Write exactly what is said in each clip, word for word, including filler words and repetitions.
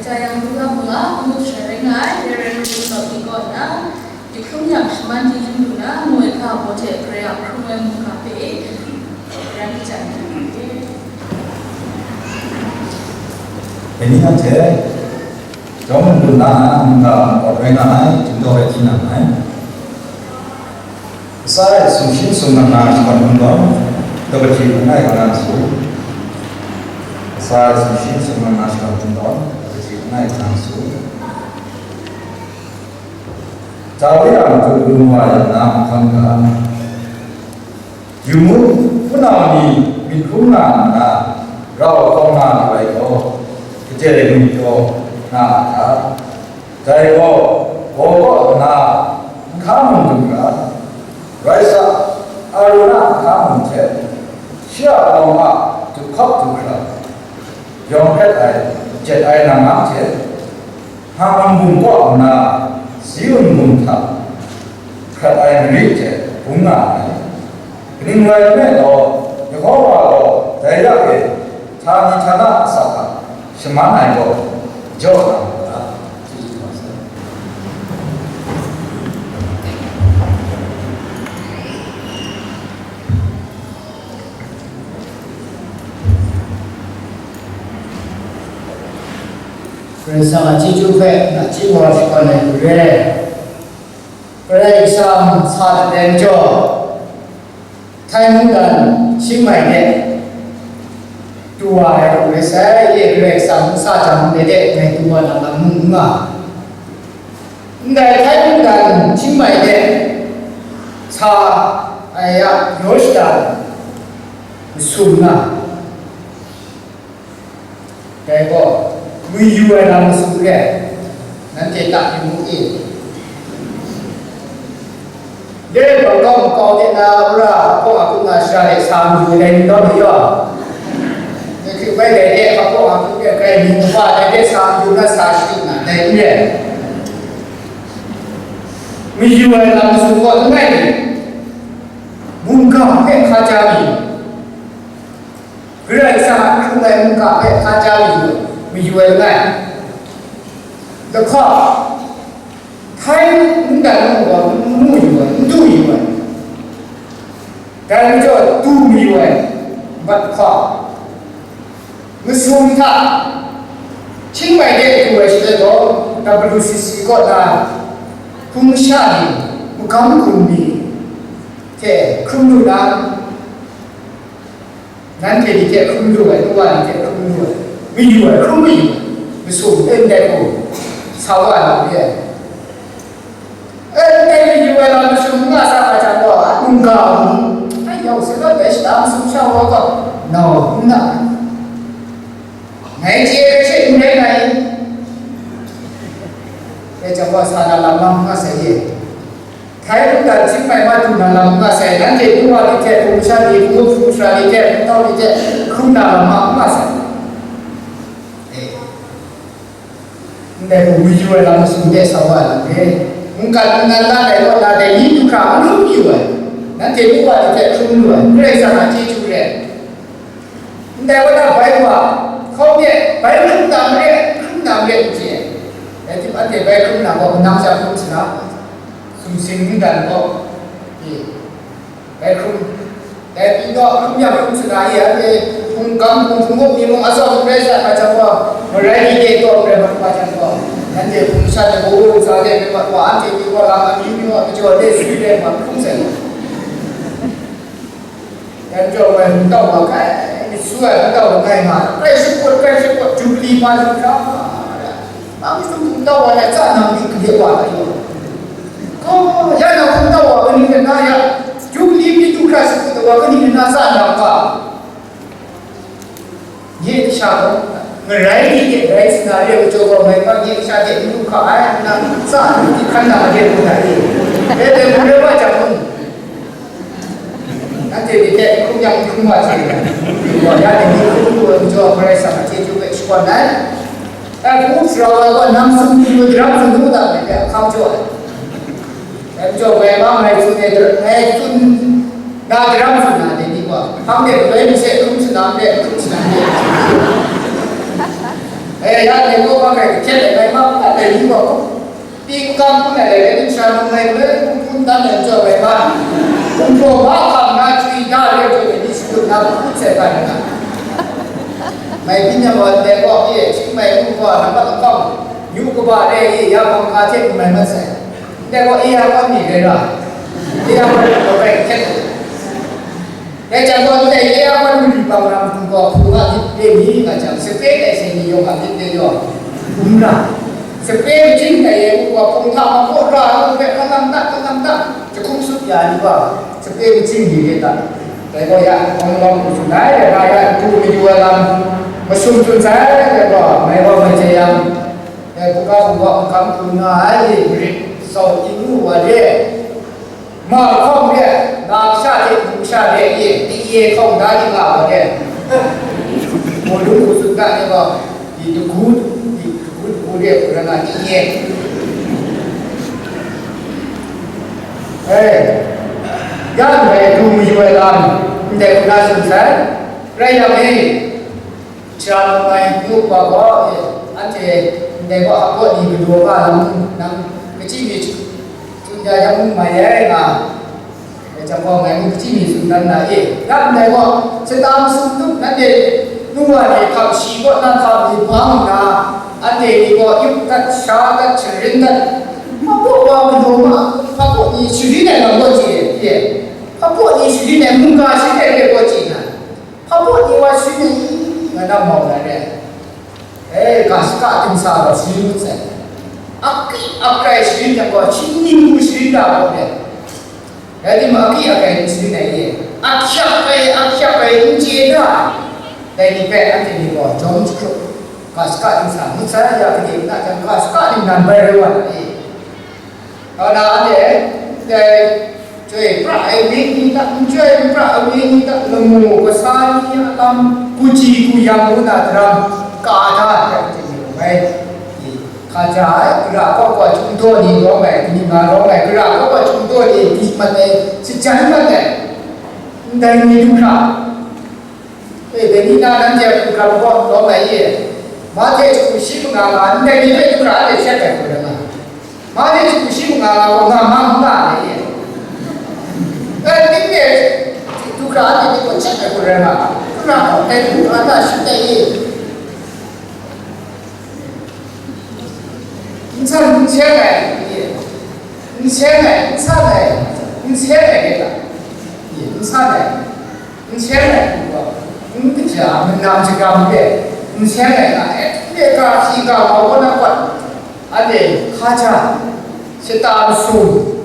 Dai yang hpung hpung a, ngut shai rai nga ai, Reverend Richard Lawt ni kaw na, Dik hkrung yang shaman chyeju lu na, ngoi hka baw hte Karai a hkrung ai mungga hpe ran chye ai. Dai ni anhte, Jawm lu na, mungga awt rai nga ai, Jindaw rai hti na nngai. Kasai sumshin sumnang na shakawn hpung gaw, Daw Kahti hpung ai kaw na su. Kasai sumshin sumnang na shakawn hpung gaw, Daw Kahti hpung ai kaw na su. Dawi a matu lu wa yang na mahkam ga, yu mu, hpunau ni myit hkrum nga nna, rau hkawm nga lu ai gaw, gade ngwipyaw nga a hta? Dai gaw, gaw kaw nna, nhka mung du hkra, rai sa, Arun a nhka mung hte, shi a lawng a du hkap du hkra, yawng hkret ai, jet ai nang nang hte, Hpa nbung kaw nna, Ziun mung hta hkrat ai mari hte bung nga ai. Kaning rai nme law, Yehova gaw dai ya e, htani htana asak hta shaman ai gaw jaw na mu ga, chyeju kaba sai. Karai Kasang a chyeju hpe nachying wa shakawn ai hku re. Karai Kasang sa dat ai majaw, Htai mungdan Chiangmai de du wa ai hku rai sai, e Karai Kasang n sa jang ndai de ngai du wa na lam mung n nga. Ndai Htai mungdan Chiangmai de sa ai a, Yawshdan masum nga. Dai gaw, mayu ai lam masum re, nanhte tak yu mu i? Dai gaw, makau makau de na, wora hpawng a hkungga shara de sa mayu ai dai ni gaw mayu. Dai hte bai dai de, hpawng a hkungga grai myit kaba dai de sa mayu na, sa shadu na, dai n re. Mayu ai lam masum gaw langai mi, mungga hpe hkaja mi, Karai Kasang a hkrung ai mungga hpe hkaja mayu, mayu ai langai. Lahkawng, Htai mungdan mung gaw n mu yu ai, n du yu ai. Dai majaw du mayu ai, bat hkawng. Masum hta, Chiangmai de du ai shaloi gaw, W C C kaw na hpung masha ni magam gun mi hte hkrum lu na, Nanhte ni hte hkrum lu ai, nu wa ni hte hkrum lu ai, mayu ai, hkrum mayu ai, masum e ndai hku sa wa ai lam re ai. E ndai mayu ai lam masum n nga sa ai hta gaw, a mungga mung, ai yau se bai bai shada masum sha wa gaw, nau n na ai. Ngai chye ai hte n rai ngai. Dai chyawm gaw, sa na lam mang n nga sai ye. Htai mungdan Chiangmai ma du na lam n nga sai, nanhte nu wa ni hte, hpung masha ni, hpung hpung sara ni hte, hpung tau ni hte hkrum na lam ma n nga sai. E, ndai hku mayu ai lam masum de sa wa ai lam e. Mungkan mungdan la ai kaw na dai ni du hkra n hkrum yu ai, nanhte nu wa ni hte hkrum lu ai, Karai Kasang a chyeju re. Ndai wa na bai wa, hkau de, bai hkrum na mare, hkrum na mare n chye. Dai tip anhte bai hkrum na gaw, kanang sha hkrum sara, sumsing mungdan gaw, e, bai hkrum. Dai pyi gaw, hkrum yang hkrum sara, e, anhte hpung gam, hpung hpung mi mung atsawm n rai sa, hpa chyawm gaw, marai ni de gaw, marai mat hpa chyawm gaw, anhte hpung shan ai gaw, sa de, marai mat wa, anhte pyi gaw, lam amyu myu a majaw de, swi de, ma hkrum sai. Yan jaw ai hpungtau wa kai, myit su ai hpungtau wa kai nga, kai shakut, kai shakut, Jubili pa lu hkra, nang hpungtau wa ya tsa nang di gade wa ai yaw. Ko, ya nang hpungtau wa kaning rai na ya, Jubili myit du hkra shakut wa kaning rai na tsa nang ga. Nye kasha gaw, marai ni de rai sa na re ai majaw gaw, ngai gaw nye kasha de n du hka ai, nna tsa lu di hkan na de lu na re. Dai dai hpung rai wa jang mung, Nanhte ni hte hkrum yang hkrum wa sai, wa ya ni hkrum lu ai majaw, Karai Kasang a chyeju hpe shakawn ai. Dai hku sara wa gaw, nang tsun lu, daram tsun lu ta, ngai hpe ahkang jaw ai. Dai majaw, ngai ma ngai tsun ai, ngai tsun na daram tsun na, dai ni gaw, hpang de galoi mi hte hkrum sa na, n rai hkrum sa na, n rai. E, Ya, ne ko ma kai kehkyet ai mai ma, ta dai ni gaw, pingkang hpun ai dai rai, ning sha num ai guloi, hpun hpun dan ai jaw ai ma, hpun hpaw ma hkam na, chywi da re jaw ai ni shakut na, hpun sai hpa rai na. Mai byin yang gaw, ndai gaw, e, chying mai hpun hpaw, nambat lahkawng, yu kaba re, e, ya hpang hka hte hpun mai mat sai. Ndai gaw, e, ya hpang ni rai ra, e, ya hpang ni rai kehkyet ai. Dai jang gaw, ndai e a wan mari bang ram hkum gaw hpung a myit re mi nga jang, sape tai sai ni yawng a myit re yaw, hkum ra. Sape machyin tai e u gaw, hpung hta ma kaw ra ai hpe, hkanglang ta, hkanglang ta, jahkum sut ya ai ni gaw, sape machyin ni re ta. Dai gaw ya, hkawng lawm hku tsun ai, dai ga ya, hku mayu ai lam, mashum tsun sai, dai gaw, mai gaw mai chye yang, dai hpung ga hpung gaw hkam hku nga ai, marit sau yu wa re. Ma lahkawng re, na kasha hte mung kasha re ye, di ye hkawng da di nga wa re. Mawlung hku tsun ga ni gaw, di dagu, di dagu dagu re hku rai nga di ye. E, ya ndai du mayu ai lam, ndai hku na tsun sai, rai yang e, Sara num ai, yu wa gaw, e, anhte ndai gaw hpaw ni galaw nga lam nang, kachyi mi tsun ya yang n mai ai nga, e, jang gaw ngai ngu kachyi mi tsun dan na e, ya ndai gaw, shata masum tup nanhte nu wa ni hkam shi kaw na hkam ni bang nna, anhte ni gaw yup dat, sha dat, sharin dat, hpaw wa galaw nga, hpaw ni sharin ai lam gaw chye, e, hpaw ni sharin ai mungga sharin ai re gaw chye na. Hpaw ni wa sharin ai, nga na mau na re. E, ga shaka dingsa gaw sharin ngut sai. Akri akrai sharin yang gaw, shingni hku sharin da gaw re. Rai timung, akri akrai n sharin ai ye. Ahkyak ai, ahkyak ai n chye da. Dai ni hpe anhte ni gaw jawm jahkrup, ga shaka dingsa ngut sai, ya gade na jang, ga shaka ningnan bai rai wa na e. Kaw na anhte, dai chyoi pra ai wenyi hta, n chyoi n pra ai wenyi hta, lamu kasa ni a lam, kuji kuyang ngu na daram, ka da ai hte mung bai, hkaja ai, gara kau kau chyum daw ni rawng ai, kani nga rawng ai, gara kau kau chyum daw ni, di mat ai, shajan mat ai, ndai ni du hkra. E, dai ni na nanhte hkra hkawm lawm ai ye. Mahte hku shi manga nga, ndai ni hpe du hkra de shet ai hku rai nga. Mahte hku shi manga nga gaw nga ma n nga ai ye. Dai ni hpe du hkra de ni gaw shet ai hku rai nga. Hkra hkawm dai du hkra na shut ai ye. N san n seng ai ye. N seng ai, n san ai, n seng ai de ta? Ye, n san ai. N seng ai hku gaw, n kaja, manam shagam de, n seng ai nga, e, e, ga hpyi ga mau kaw na kawt, anhte hkaja, shata masum,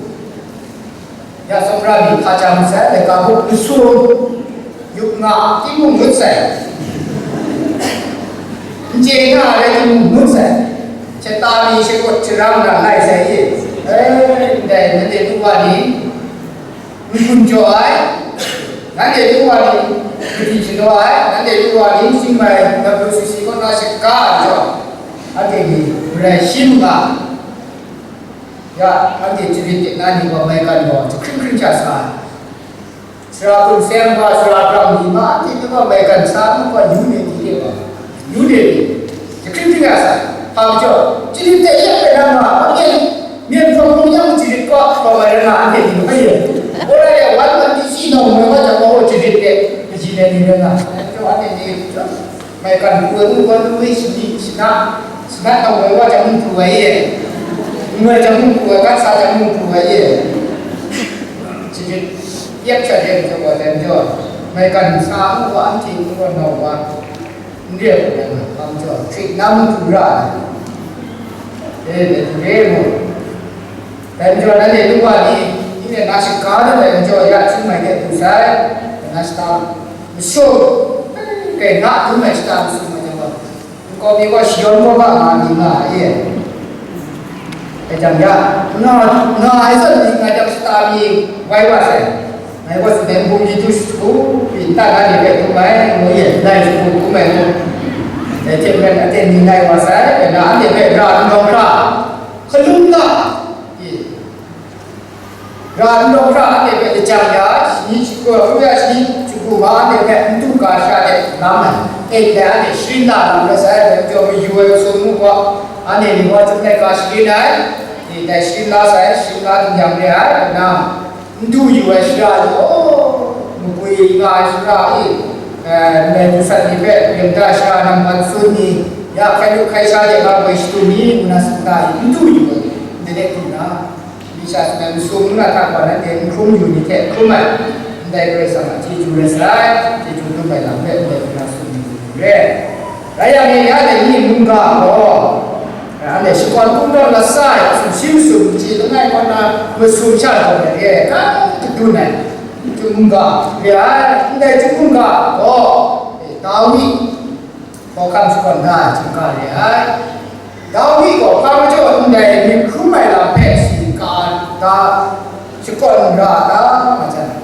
ya tsawra mi hkaja masai, laika hpuk masum, yup nga, timung ngut sai, n chye nga ai rai timung ngut sai, shata mi shakut sharang na lai sai ye, e, ndai, nanhte nu wa ni, N-gun jaw ai, nanhte nu wa ni, gadi shadaw ai, nanhte nu wa ni, singmai W C C kaw na shaga ai majaw, anhte ni, Karai shim nga, ya, anhte jarit de na ni gaw maigan gaw jahkring hkring sha sa ai. Sara hkum seng wa, sara brang ni ma, anhte ni gaw maigan sa, nu gaw yu ni di de gaw. Yu de ni, jahkring hkring ya sai, hpa majaw, jarit de yak ai lam nga, hpa myen, myen hpawng hpawng yang jarit kaw hpawng ai rai nga, anhte ni hpe yen. Wora ya wan wan di si nawng mai wa jang, oh, jarit de, kaji ai ni rai nga, anhte ni, maigan poi, wun wan wun wai shani, shana, shana nawng mai wa jang, mung pru ai ye. N wai jang, mung pru ai, kan sa jang, mung pru ai ye. Jarit, yak sha de, jaw wa jang, jaw, maigan sa, wa, anhte ni wa nawng wa. N re ai hku rai nga, hpa majaw, hkrit na mung hkru ra ai. E, dai hku re mu. Dai majaw, nanhte nu wa ni, ning rai na shaga na dai majaw, ya hkying mai de du sai, na shata masum, kai na dum ai shata masum ai jang gaw, nkau mi gaw shayawn gaw ga nga mi nga ai e. Dai jang ya, nga, nga ai zawn ni ngai dang shata mi wai wa sai. Ngai gaw Sutdeng bum ni du shagu, pyi nta na ni hpe dum ai, ngu yen, ngai shagu dum ai mu. Dai hte maren aten ni ngai wa sai, dai na anhte hpe ra n rawng hkra, hkalum ga, e, ra n rawng hkra anhte hpe lajang ya, shani shagu, hkru ya shani shagu ma anhte hpe n du ga sha de lam ai. E, dai anhte sharin la lam rai sai, dai majaw mayu ai masum mu gaw, anhte ni wa chyum laika sharin ai, e, dai sharin la sai, sharin la ding yang re ai, kaw na, n du yu ai shara ni, o, mapwi nga ai shara e, e, ndai du sat ni hpe, rim da shara nang man sun ni, ya hkai lu hkai sha de nga boi shadun ni, ngu na tsun da i, n du yu ai, ndai de du na. Misha sumai masum nna hta gaw nanhte n hkrum yu ni hte hkrum ai, ndai Karai Kasang a chyeju rai sai, chyeju dum ai lam hpe ndai hpuna tsun yu re. Rai yang e, ya dai ni mungga gaw, anhte shakawn kungdawn lat sa ai hte sumshi masum chye langai kaw na masum sha gaw re, kan kadun ai, chyum mungga re ai, ndai chyum mungga gaw, Dawi, Hkawhkam shakawn da ai htingga re ai. Dawi gaw hpa majaw ndai myit hkrum ai lam hpe shaga da, shakawn ra da nga jang,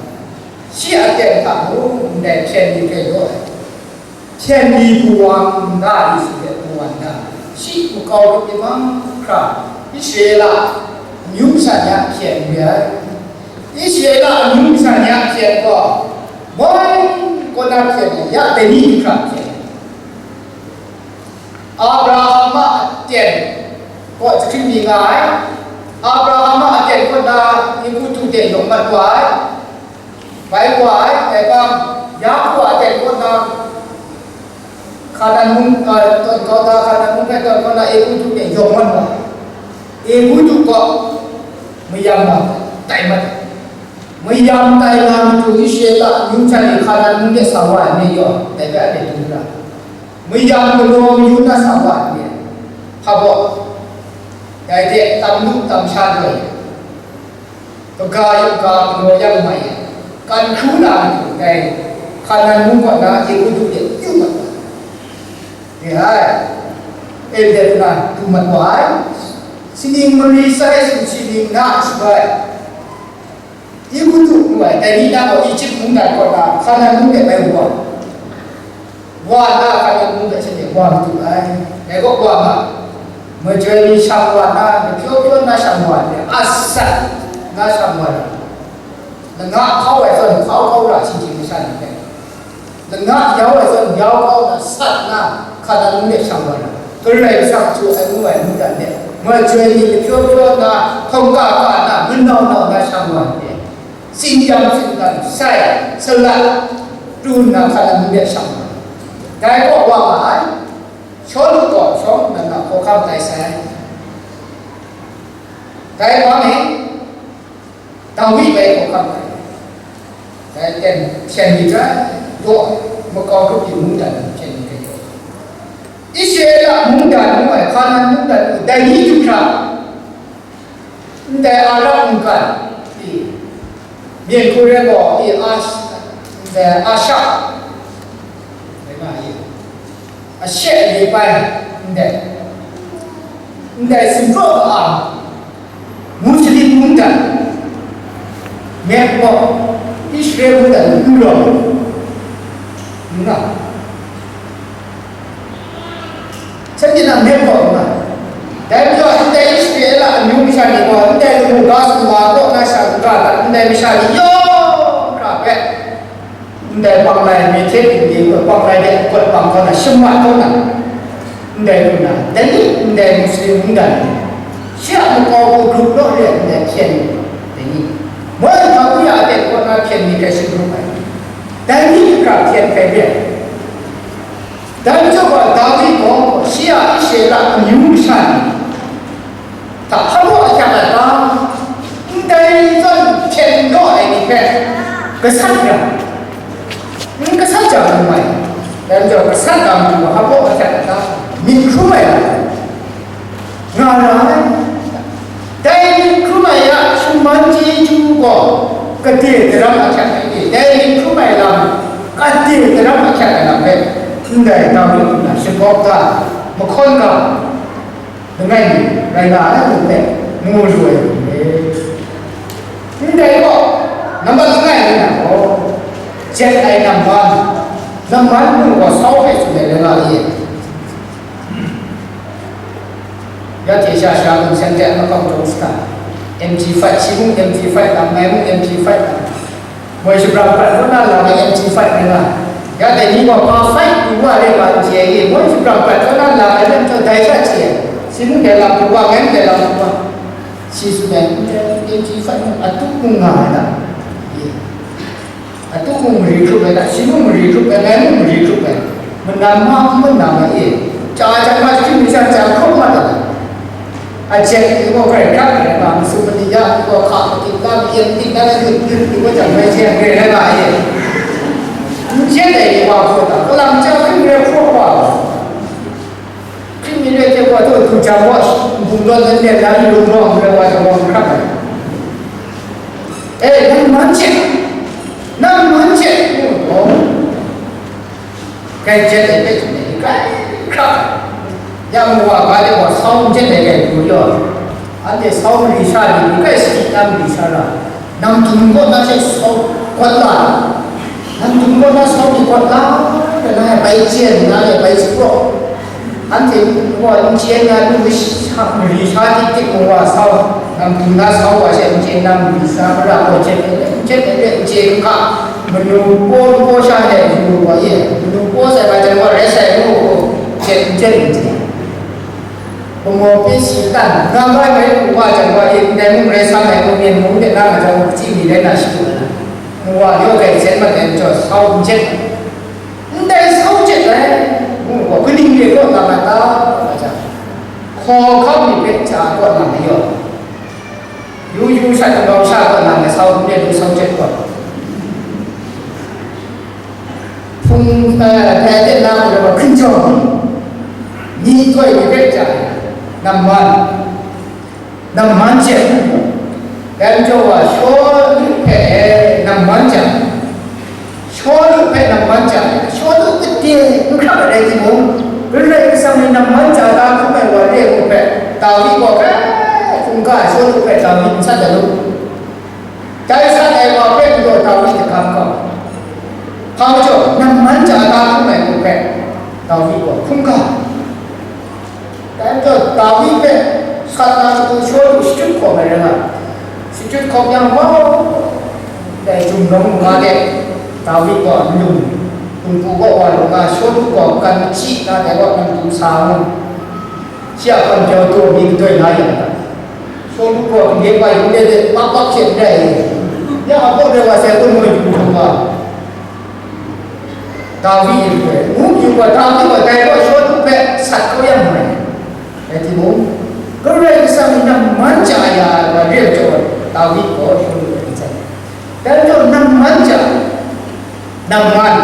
shi a aten hta mung ndai hpyen ni grai yaw ai. Hpyen ni pru wa n da, Israela pru wa n da, shi makau grup yamang hkra, Israela amyu masha ni a hpyen re ai. Israela amyu masha ni a hpyen gaw, moi kaw na hpyen ai, ya dai ni hkra hpyen ai. Abraham a aten kaw jahkring mi nga ai. Abraham a aten kaw na Egutu de yawng mat wa ai. Bai wa ai, dai hpang, Yaku a aten kaw na Hkanan mung, a, tawn kau da, Hkanan mung hpe tawn kau na Egutu de yawng mat wa ai. Egutu kaw mayam wa tai mat ai. Mayam tai nga matu Israela amyu hta e Hkanan mung de sa wa ai ni yaw, dai hpe a de du ra. Mayam galaw mayu na sa wa ai ni, hpa baw, dai de tam lu tam sha loi, kaga yu ga galaw yang mai, kan hkru na matu dai Hkanan mung kaw na Egutu de yu mat wa ai. Re ai, Eden na du mat wa ai. Sining mari sai, sining na shabai. Egutu ngu ai, dai ni na gaw Egutu mungdan kaw na Hkanan mung de bai wa, wa nna Hkanan mung de shanhte wa madu ai. Dai gaw wa nga, majoi ni shang wa nna, mahpyaw pyaw nna shang wa ai, asak nna shang wa ai, langa hkau ai zawn hkau kau ra, shinggyim masha ni hpe. Langa yau ai zawn yau kau na sat na, Hkanan mung de shang wa na, Karai Kasang chyu ai ngu ai mungdan de, majoi ni mahpyaw pyaw na, hkawng ka ka na, manau nau na shang wa ai, tsindam tsindam sai, salat, pru nna Hkanan mung de shang wa na. Dai kaw wa nga ai, Shawlu gaw shawng nnan na hkawhkam tai sai. Dai wa mi, Dawi bai hkawhkam ai. Dai ten hpyen myit rai, daw makau grup yu mungdan hpyen myit rai daw. Israela mungdan ngu ai, Hkanan mungdan ngu, dai ni du hkra, ndai Arab mungkan, i, myen hku re gaw, i, Ash-, ndai Asha, dai nga i, Ashe le pai, ndai, ndai zunpraw ka a, Muslim mungdan, Mekbok, Israel mungdan, n rawng, n nga. Shanhte nang Mekbok n nga. Dai majaw, ndai Israel a amyu masha ni gaw, ndai lamu ga sumwa kaw na sha n ga dat, ndai masha ni yawng hkra hpe, ndai panglai mehte bungli, panglai de kawt pang kau na, shamat kau na, ndai lu na, dai ni ndai Muslim mungdan ni, shi a makau hku grup law re ai ndai hpyen ni, dai ni, moi hkra hku ya aten kaw na hpyen ni hkrai shagrup ai, dai ni hkra hpyen hkrai re ai. Dai majaw gaw, Dawi gaw shi a Israela amyu masha ni hta hpa mung ahkyak ai ta? Ndai zawn hpyen law ai ni hpe gasat ya, n gasat jang n mai. Dai majaw, gasat ga matu gaw hpa mung ahkyak ai ta? Myit hkrum ai lam nga ra ai. Dai myit hkrum ai a shaman chyeju gaw gade daram ahkyak ai e, dai myit hkrum ai lam gade daram ahkyak ai lam hpe, ndai Dawi hpung na shakawp ga, mahkawn ga, langai mi rai nga ai lam hpe mu lu ai ni re. Ndai gaw, nambat langai mi na gaw, jet ai namban, namban mung gaw sau hpe tsun ai rai nga ai. Ya hte sha sha mung seng de makam taw sata, M G five, shi mung M G five lam, ngai mung M G five lam, moi shabrang hkan kaw na lam ai M G five rai nga. Ya dai ni gaw hpa fight pru wa rai wa n chye, e, moi shapram prat kau na la ai lam chyawm dai sha chye, si mung dai lam pru wa, ngai mung dai lam pru wa, si tsun ai, n dai, n dai, fight mung atu mung nga ai na, e, atu mung mari hkrup ai na, si mung mari hkrup ai, ngai mung mari hkrup ai, manam ma n manam ai, e, cha ai hta ma, hkying mi sha cha hkrup mat ai na. A jet ni gaw hkrai hkrak ai nga, masum mali ya ni gaw hka madik la, mayen madik la, lut lut ni gaw jang mai jeng re ai nga e. N jet ai ni wa hpaw ta, kalang chyang hkring re hpaw wa, hkring ni re hte wa taw, du jang wa, nbung lawn lawn let la, ni lung rawng re wa jang wa hkrak ai. E, nang man jet, nang man jet, ngu gaw. Grai jet ai hpe tsun ai, grai hkrak ai. Ya mu wa ga de wa sau n jet ai grai pru yaw. Anhte sau mari sha ni, grai sadi na mari sha ra. Nang dum kaw na she sau kawt la. Nang dum kaw na sau ni kawt la. Rai na bai chyen, na le bai shapraw. Anhte gaw n chyen na lu masha, mari sha tik tik mu wa sau, nang dum na sau wa she n chyen na mari sha mara gaw jet ai, n jet ai, n chye hkra, manu paw n paw sha de yu wa ye, manu paw sai ga jan wa rai sai mu, jet n jet n chye. Pamaw pyi si tan, nga bai bai mu wa jan wa ye, ndai mung rai sa ai, mung myen mung de na nga jan wa, kaji mi rai na shi tu na. Mu wa, yaw gai jet mat ai, jaw sau n jet. Ndai sau jet ai, ngu gaw, kaning de kaw na nga ta, nga ta, hkawhkam ni hpe ja kaw na mayaw, yu yu sha damau sha kaw na masau n de lu sau jet gaw, hpung, eh, dai de na gaw, hkinjawng ni, ni htoi ni hpe ja ai, namman, namman jet, dai majaw wa, Shawlu hpe namman jang, Shawlu hpe namman jang, Shawlu gade n hkrap ai rai timung, Karai Kasang ni namman ja da hkrum ai wa re ai hpe, Dawi gaw hkrai hkungga ai Shawlu hpe Dawi n sat ai lu. Dai sat ai wa hpe galaw Dawi jahkam gaw, hpa majaw namman ja da hkrum ai hpe, Dawi gaw hkungga. Dai majaw Dawi hpe sat na matu Shawlu shachyut hkawm ai rai nga, shachyut hkawm yang gaw, dai Jumnawng manga de Dawi gaw nlung, lungpu kaw wa lu nga, Shawlu gaw kan machyi na dai gaw nang du sa ngu. Shi a hpan jau taw mi kadoi na yang, Shawlu gaw gade pa yung de de, pak pak hte n rai, ya a kaw rai wa sai, kun ngoi du hkawm wa. Dawi yin hpe, ngu yu wa, Dawi gaw dai gaw Shawlu hpe sat kau yang mai. Rai timung, Karai Kasang ni namman ja ya ai wa re ai majaw, Dawi gaw Shawlu hpe n sat. Dai majaw namman ja, namman,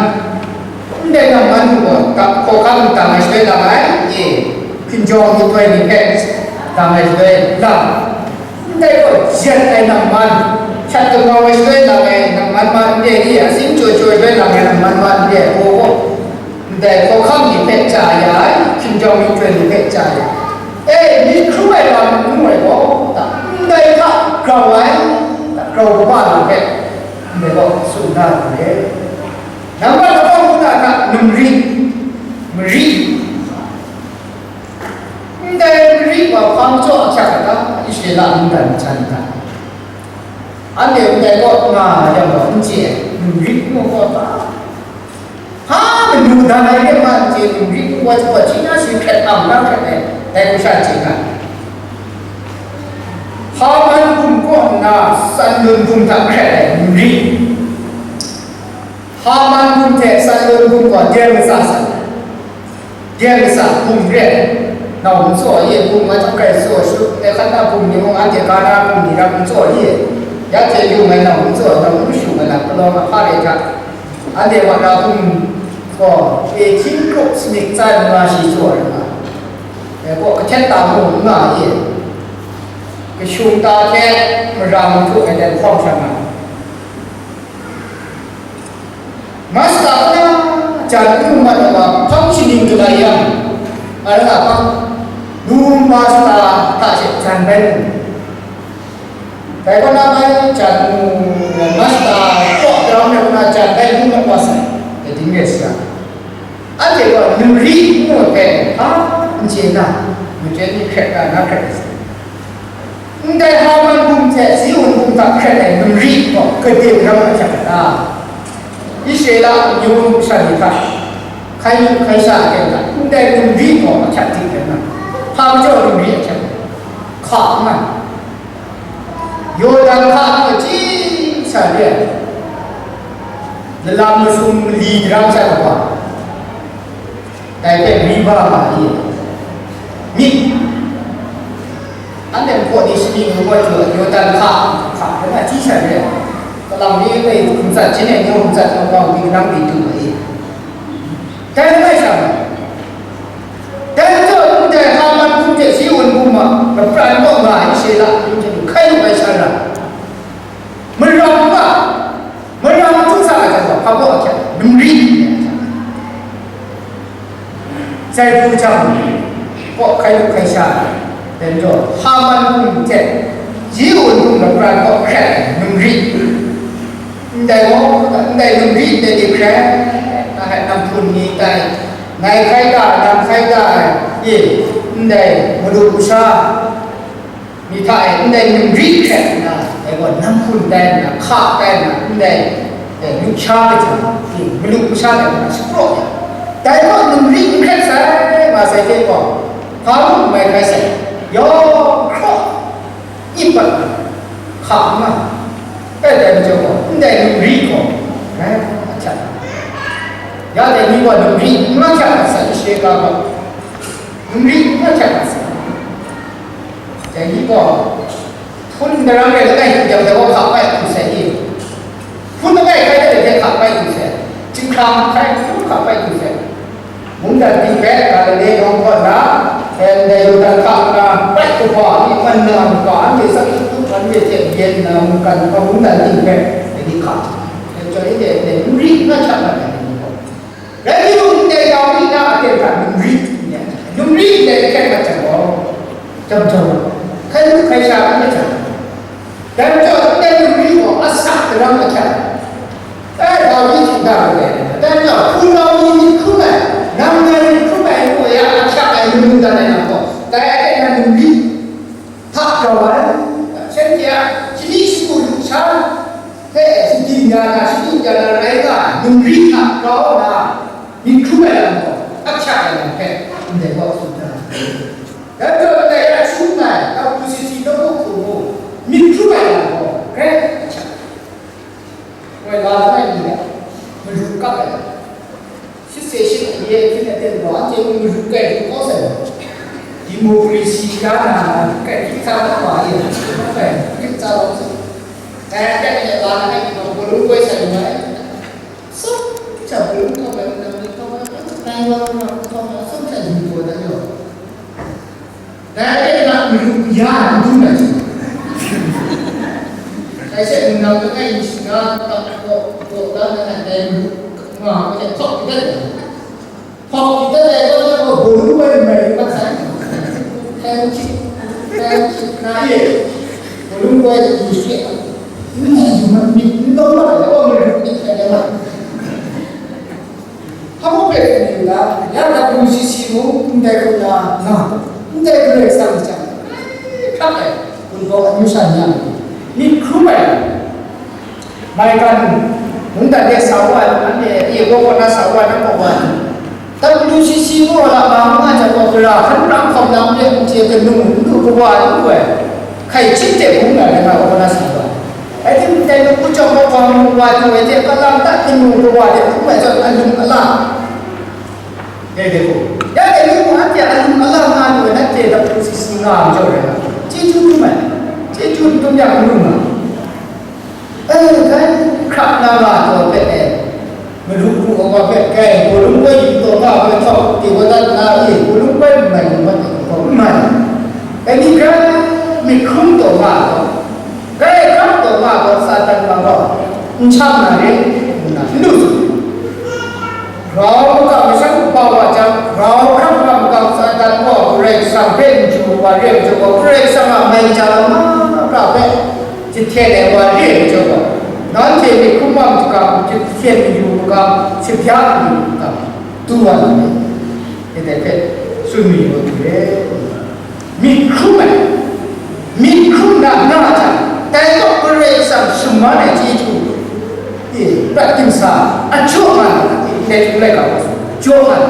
ndai namman gaw, hkawhkam dang ai shaloi lang ai, e, hkinjawng myihtoi ni hpe dang ai shaloi lang. Ndai gaw jet ai namman, shat damau ai shaloi lang ai namman ma n re, i, asin jaw jaw ai shaloi lang ai namman ma n re ai hku gaw, ndai hkawhkam ni hpe ja ya ai, hkinjawng myihtoi ni hpe ja ya ai. E, myit hkrum ai wa n ngu ai gaw, ndai hta grau ai, grau kaba na hpe, ndai gaw tsun da ai. Nambat lahkawng hkuna hta, numri, mari, ndai mari wa hpa majaw ahkyak ai ta, Israela mungdan masha ni hta? Anhte ndai kaw nga yang gaw n chye ai, numri ngu gaw ta? Hpa manu dan ai hte ma n chye, numri ngu wa chyawm gaw, shi na shi hkret ang na hkret ai, dai hku sha chye nga ai. Haman hkum kaw nna Sanlun hkum hta hkret ai numri. Haman hkum hte Sanlun hkum gaw deng latsa san ai. Deng latsa hkum re ai. Nau n tsaw ai, hkum nga chyawm hkrai tsaw shut ai, hkan na hkum ni mung anhte ga na hkum ni ram n tsaw ai. Ya hte yung ai nau n tsaw, nau n shung ai lam palawng ahpa re hta, anhte wa na hkum gaw, e, hkying krup sanit tsan nga shi tsaw ai nga, e, kaw kahtet ta mu n nga ai. Kashung ta hte mara mahtu ai dan hkawng sha nga ai. Masta kaw na jan n lu mat ai wa hpang shaning galai yang, a ra hpang, nu masta hta she jan bai mu. Dai kaw na bai jan mu, masta kaw daram ai kaw na jan bai mu mat wa sai, dai ding re sa. Anhte gaw numri ngu ai hpe hpa n chye na, machyen ni hkret na, na hkret ai sai. Ndai Haman hkum hte Ziun hkum hta hkret ai numri gaw gade maram ahkyak a ta? Israela amyu masha ni hta, hkai lu hkai sha aten hta, ndai ningri gaw ahkyak dik ai na, hpa majaw ningri ahkyak hka nga, Yawdan hka hpe chyi sa re ai, lalam masum mali daram sha kaba, dai hpe riba ma i? Myit, anhte nhpaw ni shani ngu ai hte, Yawdan hka hka hpe na chyi sha re ai, kalang mi hpe hkum tsat, hpyen e ngu hkum tsat, kau kau mi kanang mi du ma i? Dai langai sha ma, dai majaw ndai Haman hkum hte Ziun hkum a lapran kaw nga ai Israela amyu hte ni hkai lu ai sha ra, maram nga, maram hkrum sa ai hta gaw, hpa baw ahkyak, ningri, sai hku jang, kaw hkai lu hkai sha, dai majaw Haman hkum hte Ziun hkum lapran kaw hkrat ai ningri, ndai gaw, ndai ningri ndai de hkrai, na hai nam hpun ni tai, ngai hkai da, nam hkai da ai, e, ndai madu masha ni hta e ndai ningri hkret nna, dai gaw nam hpun tai nna, hka tai nna, ndai, e, lusha ai hte, e, madu masha tai nna shapraw ya. Dai gaw ningri n hkret sai, nga sai hte gaw, hpa mung n mai hkrai sai, yawng hkraw, Ip pat na, hka n nga, e, dai majaw gaw, ndai ningri gaw, rai ahkyak, ya dai ni gaw ningri n nga hkyak mat sai, Israela gaw, ningri n nga hkyak mat sai, dai ni gaw, hpun daram rai langai hte jang dai gaw hka pai hku sai i? Hpun langai hkai dat ai hte hka pai hku sai, chyinghkrang hkai hku hka pai hku sai. Mungdan ting hpe Galile nawng kaw na, ndai Yawdan hka na bai kaba mi man na mungga, anhte tsang tup tup, anhte hte yen na mungkan, mungdan ting hpe dai ni hka, dai chyawm anhte ndai ningri n nga hkyak mat ai ni gaw, rai timung, ndai Dawi na aten hta ningri n yen, ningri ndai hkyen mat jang gaw, jam jam, hkai lu hkai sha n mat jang, dai majaw ndai ningri gaw asak daram ahkyak, e, Dawi htingga rai ai, dai majaw hpunau ni myit hkrum ai, nang ngai myit hkrum ai ngu ya ahkyak ai, ngu dan ai nang gaw, dai aten na ningri hta grau ai, shanhte a shani shagu lusha hpe shagin ya na, shadu ya na rai nga, ningri hta grau na, myit hkrum ai lam gaw, ahkyak ai lam hpe ndai gaw tsun da ai. Dai majaw ndai ya hkrum ai, W C C nawku hku mu, myit hkrum ai lam gaw, grai ahkyak ai. Woi la langai mi hpe madu kap ai, shit se shit ai ye hpyen aten gaw, anhte mung madu kai hkrum kau sai gaw, democracy ya na, kai hkrit sa na wa e, kai hkrit sa lawm sai. Dai aten e la langai mi gaw, bawlung koi sai lu ai. Tsawm hta bawlung kau ai, nang ni kau ai, nang wa nang kau ai, tsawm hta yu kau ai, dai gaw. Dai aten na madu ya n dum ai hte, dai she nang langai mi shingga, tak kaw, kaw la na, dai madu nga ai hte hkawk yu dat ai. Hkawk yu dat ai gaw, dai gaw bawlung woi n mai mat sai. Hkrai n hkyit, hkrai n hkyit na e, bawlung woi de yu she, n yu mat, myit n taw mat ai gaw, madu myit hkrai de mat. Hpa mung hpe tsun yu ga, ya W C C mung ndai hku na nga, ndai Karai Kasang myit hkrak ai, Wunpawng amyu sha ni a myit hkrum ai, maigan mungdan de sa wa ai, anhte e kaw kaw na sa wa ai, na kaw wa ai. W C C mung a lama nga jang gaw, gara hkan rang hkawm lam de n hte kanu n lu kawa n lu ai, hkai chyip de hkrum ai, na kaw kaw na sa wa ai. Rai timung, dai mung hku jawng kau wa mu wa du ai hte, kalang ta kanu kawa de hkrum ai zawn, alung ala. Dai hpe gaw, ya dai mung anhte alung ala nga lu ai, nanhte dap hpung sisi nga ai majaw rai nga, chyeju dum ai, chyeju n dum yang n lu nga. E, dai hkrak na nga taw hpe e, madu hku wa hpe, kai, hpawlung koi yu taw nga hpe htawk, ti wa dat na e, hpawlung koi n mai lu mat ai hku gaw n mai. Dai ni hkra myit hkrum taw nga ai gaw, Karai Kasang taw nga gaw, Satan ma gaw, n shang na re, nna n lu tsun. Grau makam mashang kaba wa jang, grau hkra makam makam Satan gaw Karai Kasang hpe n chyu wa re ai majaw gaw, Karai Kasang a mai kaja lam mahkra hpe jahten ai wa re ai majaw gaw, nanhte myit hkrum wa makam, jahten mayu makam, shabya mayu makam, du wa lu ai. Dai hpe tsun mayu wa du re. Myit hkrum ai, myit hkrum na nga ai hta, dai gaw Karai Kasang shaman ai chyeju, Prat dingsa, a jaw nga na, ndai hte n rai ga gaw, jaw nga na.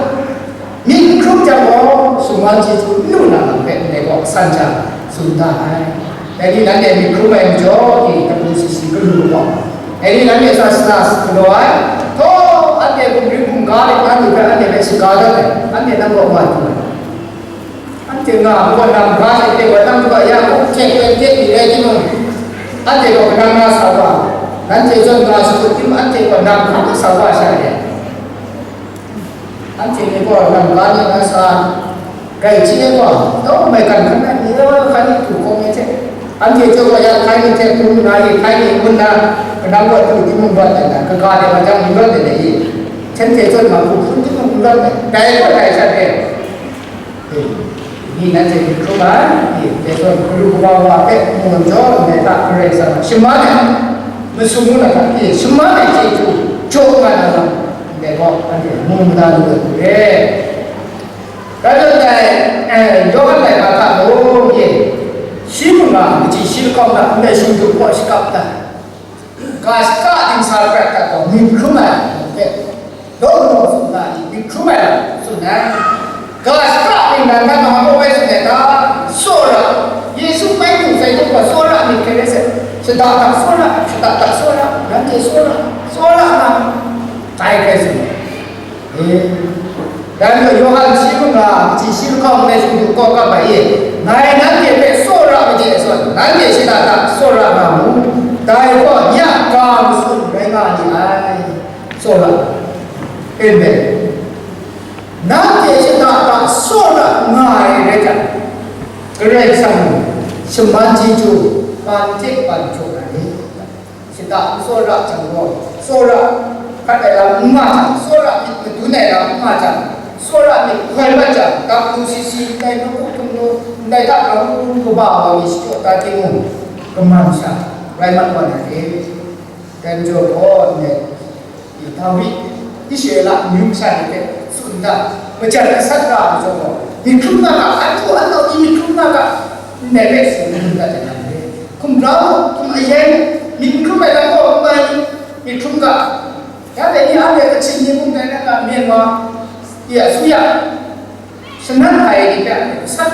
Myit n hkrum jang gaw, sumwan chyeju n lu na lam hpe ndai gaw san jang tsun da ai. Dai ni nanhte myit hkrum ai majaw, i, tabu sisi galu gaw. Dai ni nanhte sa sala galaw ai, htaw, anhte bungri bungga de, anhte hpe, anhte hpe shaga dat ai, anhte nang gaw wa du ai. Anhte nga ai gaw nang ga ai hte gaw nang gaw ya hku hkyet hkyet hkyet ni rai timung, anhte gaw kanang na sa wa, nanhte zawn nga shakut tim anhte gaw nang hkan sa wa sha re. Anhte ni gaw nang ga ni na sa, gai chye gaw, tau maigan hkan na ni, hkan ni htu hkawm ai hte, anhte chyawm gaw ya hkai ni hte hpung na i, hkai ni hpun na, kanang gaw htu timung rawt ai na, kaga de wa jang n rawt ai na i, hten hte zawn ma hku hpun timung n rawt ai, dai gaw dai sha re. Ni nanhte myit hkrum ai, dai zawn galu kaba wa hpe mu jaw ndai hta Karai Kasang a shaman ai, masum ngu na hta, shaman ai chyeju jaw nga na lam, ndai gaw anhte mu mada lu ai hku re. Rai nna dai, eh, Yawhan laika hta mung, shi mung nga, kaji shi lahkawng hta ndai shingdu hpaw shakap ai. Ga shaka dingsa prat hta gaw myit hkrum ai lam hpe, law law tsun ga ni myit hkrum ai lam tsun ai. Ga shaka ningnan hta mung hpa bai tsun ai ta? Tsawra, Yesu bai du sai hte gaw tsawra myit hkrai rai sai, shada hta tsawra, shada hta tsawra, nanhte tsawra, tsawra nga, dai hkrai tsun ai. E, dan gaw Yawhan shi mung nga, kaji shi lahkawng ndai shingdu hpaw kap ai e, ngai nanhte hpe tsawra made ai zawn, nanhte shada hta tsawra nga mu, dai gaw nye a ga matsun rai nga ni ai. Tsawra. Amen. Nanhte shada hta tsawra nga ai rai jang, Karai Kasang shaman chyeju ban hte ban jaw na ni? Shada n tsawra jang gaw, tsawra hkat ai lam n nga jang, tsawra myit madun ai lam n nga jang, tsawra myit hkoi mat jang, dap lu si si, ndai hpung hpung lu, ndai hta garu kaba wa mi shachyaw ta timung, kaman sha rai mat wa na re. Dai majaw gaw, ndai Dawi, Israela amyu masha ni hpe tsun da, majan gasat ra ai majaw gaw, myit hkrum nga ga, anhtu anau ni myit hkrum nga ga, ndai hpe tsun da jang re. Hkum grau, hkum ayen, myit n hkrum ai lam gaw n mai, myit hkrum ga. Ya dai ni anhte Kachin ni mung dai na ga, Myanmar, ya, Suya, shanan ai ni hpe anhte gasat.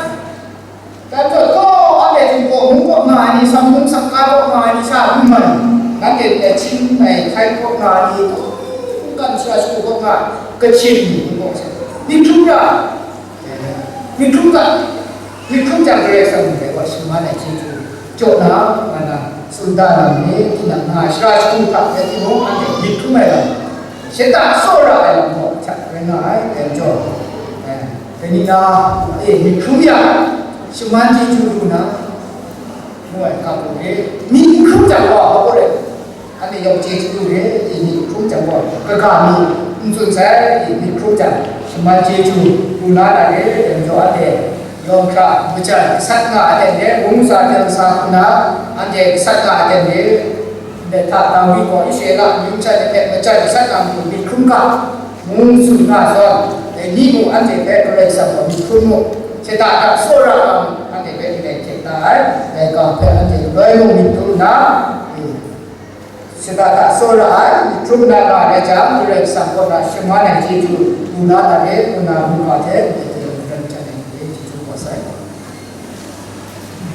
Dai majaw, taw, anhte Jinghpaw mung kaw nga ai ni, Shanghmung Shanghka kaw nga ai ni, sha hkrum ai, nanhte ndai Chin ai Hkai kaw nga ai ni, mungkan sara shagu kaw nga ai, Kachin ni mung kaw sa, myit hkrum ra, myit hkrum ga, myit hkrum jang Karai Kasang ndai gaw shaman ai chyeju jaw na, nga na, tsun da na ni, tinang nga ai sara shagu hta rai timung, anhte myit hkrum ai lam, shada tsawra ai lam gaw hta rai nga ai, dai majaw, eh, Dai ni na, e, myit hkrum yang, shaman chyeju lu na, ngu ai ga gaw re. Myit n hkrum jang gaw, hpa gaw re. Anhte yawng chyeju lu re, e, myit hkrum jang gaw, kaga mi n tsun sai, e, myit hkrum jang, shaman chyeju lu na na re, dai majaw anhte yawng hkra majan gasat nga ai aten re, wungsa hte ntsa hku na, anhte gasat nga ai aten re. Ndai hta Dawi gaw Israela amyu masha ni hpe majan gasat na matu myit hkrum ga, ngu tsun nga zawn, dai ni mung anhte hpe Karai Kasang gaw myit hkrum mu, shada hta tsawra nga mu, anhte hpe ndai hte da ai, dai ga hpe anhte galoi mung myit du nna, shada hta tsawra ai, myit hkrum na nga ai jang, Karai Kasang kaw na shaman ai chyeju lu na na re, ngu na mungga hte